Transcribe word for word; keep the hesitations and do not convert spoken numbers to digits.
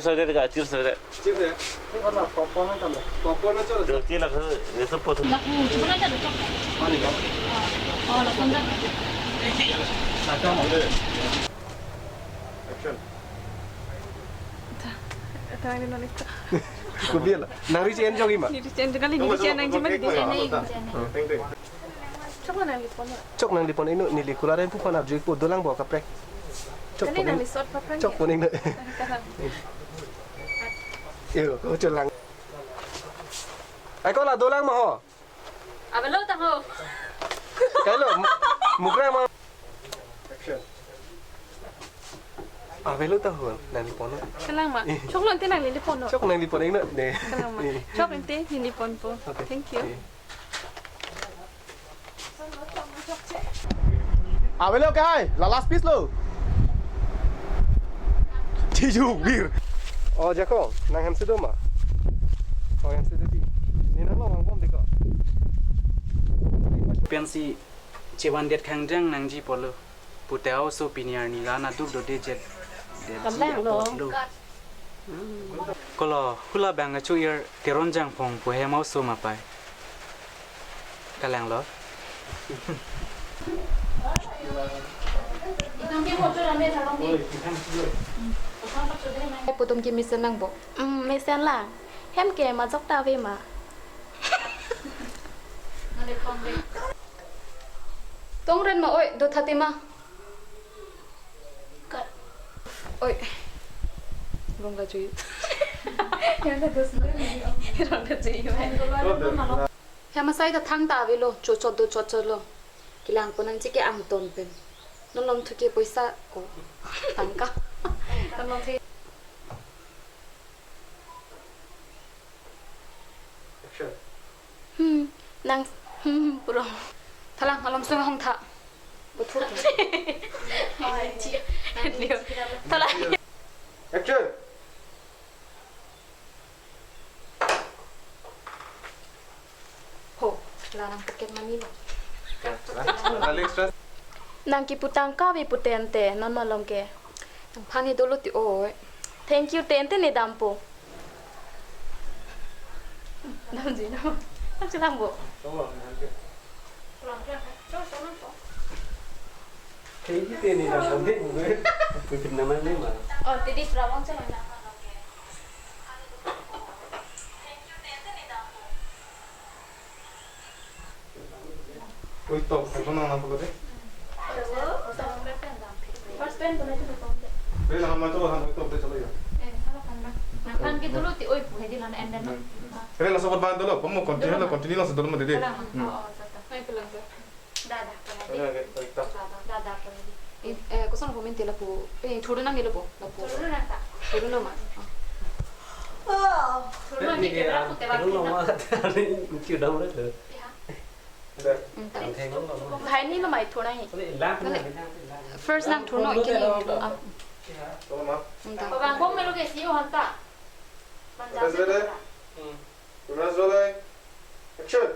Saudara ka, chips saudara. Chips ya? Ini warna popcorn kan? Popcorn aja lah. Dua kilo ke, itu potong. Laku, sebenarnya ada cok. Mana ya? Oh, laku enggak? Action. Ita, ita ini nonton. Ko biar lah. Nang reach end jok ima. Ini reach end kali, ini reach end nang jima di sana. Teng, teng. Chok nanglipon. Chok nanglipon ino, neli kular pu aphan arju ikpo, dolang bo kaprek. Chok. Kali pon ino. Nangli sot paphrang. Chok ya? Pon ino. Kalang. Iyo, ko cholang. Ai ko la dolang ma ho. Avelo ta ho. Kailo, mu-, mukra ma. Action. Avelo ta ho, nanglipon. Kalang ma. Eh. Chok lo ante nanglipon. Chok nanglipon ino, ne. Kalang ma. Eh. Chok ante nanglipon po. Okay. Thank you. Eh. Avelo ke hai, la last piece lo. Chiju bir. Oh, jako, nang hem si do ma. Oh, hem si do di. Ne nanglo vang bom di ko. Pensi chevan det khangdang nangji pulo. Pute a-oso pini arni la naduk dode jet. Kalang lo. Kolo, hula bang achu ir Teron Jangphong pu hem a-oso ma pai. Kalang lo. Putum ke mesen nang bo. Hmm, mesen lang. Hem ke majok ta ave ma. Tong ren ma oi, do thati ma. Oi. Rong la jui. Rong la jui. Hem asai ta thangta avelo, chochot do chochot lo. Kelang pon nangji ke angton pen. Non lomthu ke poisa ko. Tangka. Non lomthu. Action. Hmm, nang, hmm, puro. Thalang, alom sung hong tha. Betul. Thalang. Action. Ho, la nang pocket money lo. Alex, trust. Nang kipu tangka ave pute ante, non malom ke. Nangphan ne dolo ti oi. Thank you te ante ne dampo. Damji no. Nang chelang bo. Thank you te ne dampo de. Pupit naman ne ma. Oh, tidi prawang chelang na. Oi, top, hai kono na pagode. First pen kono itu pagode. Be na ma to han oi top de chalo ya. Eh, salah kan na. Na kan ke dulu ti oi pu hedi lan enden. Re la sobat ban dolo, pamo continue lo, continue lo sedolo mo dede. Salah. Hmm. Oh, oh, salah. Hai pelang. Dada, pagode. Re, re, oi top. Dada, dada, pagode. Eh, eh, koson komen ti lapu. Eh, thuru nang ni lapu. Lapu. Thuru nang ta. Thuru nang ma. Oh. Thuru nang ni ke lapu te ba. Thuru nang ma. Kiu dam re tu. Iya. Lahai ni lo mai thur nangji. First nang thur non ke ni. Ah. Bang bom melo ke si o hanta. Action.